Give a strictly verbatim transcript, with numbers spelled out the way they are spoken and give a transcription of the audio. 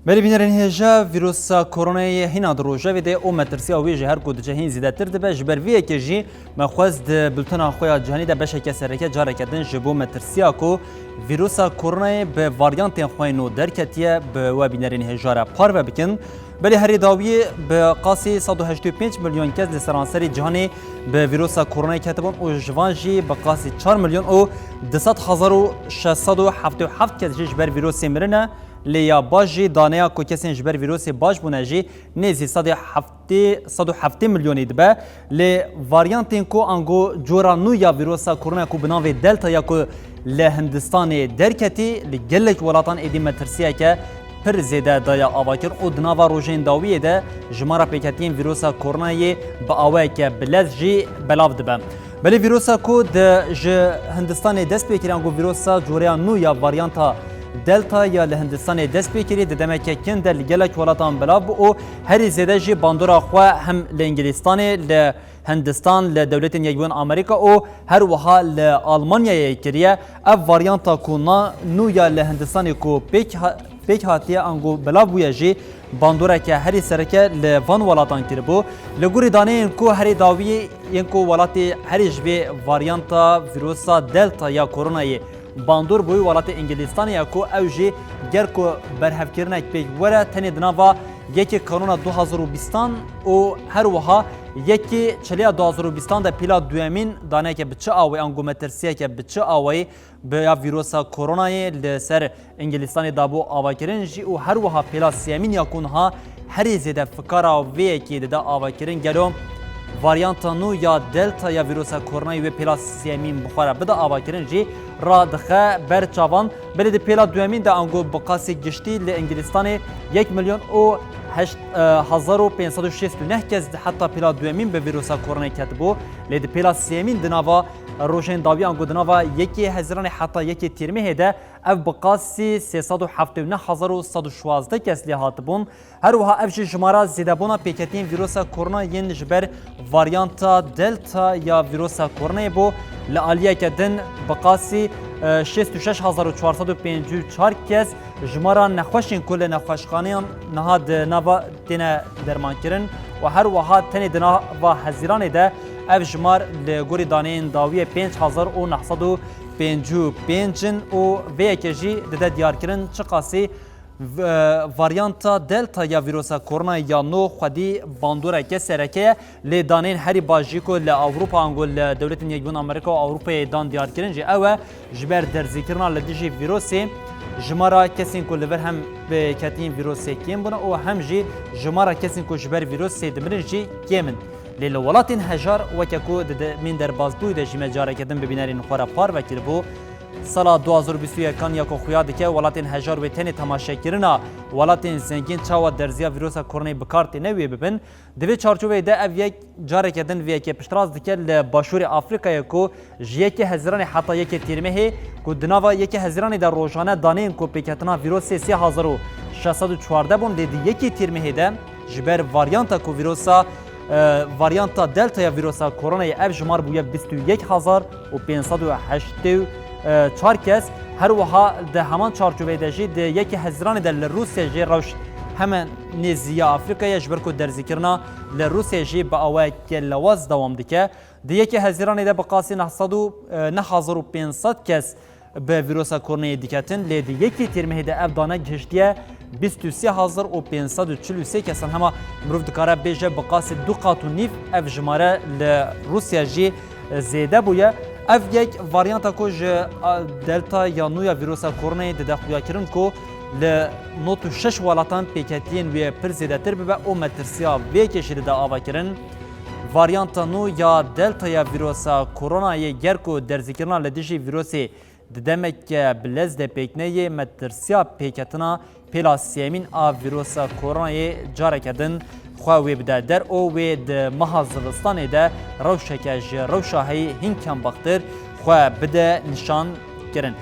Belê bînerên hêja, vîrusa koronayê hîna di rojevê de û metirsiya wê ji her ku diçe hîn zêdetir dibe. Ji ber vê yekê jî me xwest di bultena xwe ya cîhanî de beşeke sereke careke din ji bo metirsiya ku vîrusa koronayê bi varyantên xwe nû derketiye, bi we bînerên hêja re parve bikin. Belê herî dawiyê bi qasî sed û heştê û pênc milyon kes li seranserê cîhanê bi vîrusa koronayê ketibûn û ji van jî bi qasî çar milyon û du sed hezar û şeş sed û heftê û heft kes jî ji ber vîrusê mirine. Lê ya baş jî daneya ku kesên ji ber vîrusê baş bûne jî nêzî sedê heftê, sed û heftê milyonî dibe. Lê varyantên ku ango cora nû ya vîrusa korona ku bi navê Delta ya ku li Hindistanê derketî, li gelek welatan êdî metirsiyeke pir zêde daye avakirin û di nava rojên dawiyê de jimara pêketiyên vîrusa koronayê bi awayeke bilez jî belav dibe. Belê vîrusa ku di ji Hindistanê dest pê kiriye, ango vîrusa coreya nû ya varyanta Delta ya li Hindistanê dest pê kiriye, di demeke kin de li gelek welatan belav bû û herî zêde jî bandora xwe hem li Îngilîstanê, li Hindistan, li Dewletên Yekbûyên Amerîka û her wiha li Almanyayê kiriye. Ev varyanta ku na nû ya li Hindistanê ku pêk ha-, pêk hatiye ango belav bûye jî bandoreke herî sereke li van welatan kiribû. Li gorî daneyên ku herî dawî yên ku welatê herî ji vê varyanta vîrusa Delta ya koronayê bandor bûyî, welatê Îngilîstanê ye ku ew jî ger ku berhevkirinek pêk were, tenê di nava yekê Kanûna du hazar û bîstan û her wiha yekê Çilîya du hazar û bîstan de pîla duyemîn daneyeke bi çi awayî, ango metirsiyeke bi çi awayî bi ya vîrusa koronayê li ser Îngilîstanê dabû avakirin jî û her wiha pêla sêyemîn ya ku niha herî zêde fikara vê yekê dide avakirin, gelo varyanta nû ya Delta ya vîrusa koronayê wê pêla sêyemîn bi xwe re bide avakirin jî radixe ber çavan. Belê di pêla duyemîn de ango bi qasî giştî li Îngilîstanê yek milyon û heşt hezar û pênc sed û şêst û neh kes di heta pêla duyemîn bi vîrusa koronayê ketibû. Lê di pêla sêyemîn di nava rojên dawî ango di nava yekê Hezîranê heta yekê Tîrmehê de ev bi qasî sê sed û heftê û neh hezar û sed û şwazdeh kes lê hatibûn. Her wiha ev jî jimara zêdebûna pêketiyên vîrusa korona yên ji ber varyanta Delta ya vîrusa koronayê bû. Li aliyeke din bi qasî, e, şêst û şeş hezar û çar sed û pêncî û çar kes jimara nexweşên ku li nexweşxaneyan niha di nava têne dermankirin û her wiha tenê di nava Hezîranê de ev jimar li gorî daneyên dawiyê pênc hezar û neh sed û pêncî û pênc in û vê yekê jî dide diyarkirin çiqasî v-, varyanta Delta ya vîrusa korona ya nû xwedî bandoreke sereke ye. Lê daneyên herî baş jî ku li Ewropa ango li Dewletên Yekbûn Amerîka û Ewropayê dan diyarkirin jî ew e, ji ber derzîkirina li dijî vîrusê jimara kesên ku li vir hem bi ketiyên vîrusê kêm bûne û hem jî jimara kesên ku ji ber vîrusê dimirin jî kêm in. Lê li welatên hejar weke ku di demên derbasbûyî de jî me careke din bi bînerên xwe re parve kiribû. Sala du hazar û bîst û yekan ya ku xuya dike welatên hejar wê tenê temaşekirina welatên zengîn çawa derziya vîrusa koronayê bi kar têne wê bibin. Di vê çarçoveyê de ev yek careke din vê yekê piştrast dike li Başûrê Afrîkayê ku ji yekê Hezîranê heta yekê Tîrmehê ku di nava yekê Hezîranê de rojane daneyên ku pêketina vîrusê sê hezar û şeş sed û çardeh bûn, lê di yekê Tîrmehê de ji ber varyanta ku vîrusa, e, varyanta Delta ya vîrusa koronayê ev jimar bûye bîst û yek hezar û pênc sed û heştê û çar kes. Her wiha di heman çarçoveyê de jî di yekê Hezîranê de li Rûsya jî rewş heme nêzî ya Afrîkayê ji ber ku derzîkirina li Rûsya jî bi awayeke lewaz dewam dike. Di yekê Hezîranê de bi qasî neh sed û, e, neh hezar û pênc sed kes bi vîrusa koronayê diketin, lê di yekê Tîrmehê de ev dane gihiştiye bîst û sê hezar û pênc sed û çil û sê kesan. Hema mirov dikare bêje bi qasî du qat û nîv ev jimare li Rûsya jî zêde bûye. Ev yek varyanta ku ji, a, Delta ya nû ya vîrusa koronayê dide xuyakirin ku li nod û şeş welatan pêketiyên wê pir zêdetir bibe û metirsiya vê yekê jî dide avakirin. Varyanta nû ya Delta ya vîrusa koronayê ger ku derzîkirina li dijî vîrusê di demeke bilez de pêk neyê, metirsiya pêketina pêla sêyemîn a vîrusa koronayê careke din xwe wê bide der û wê di meha zivistanê de rewşeke ji rewşa heyî hîn kembextir xwe bide nîşan kirin.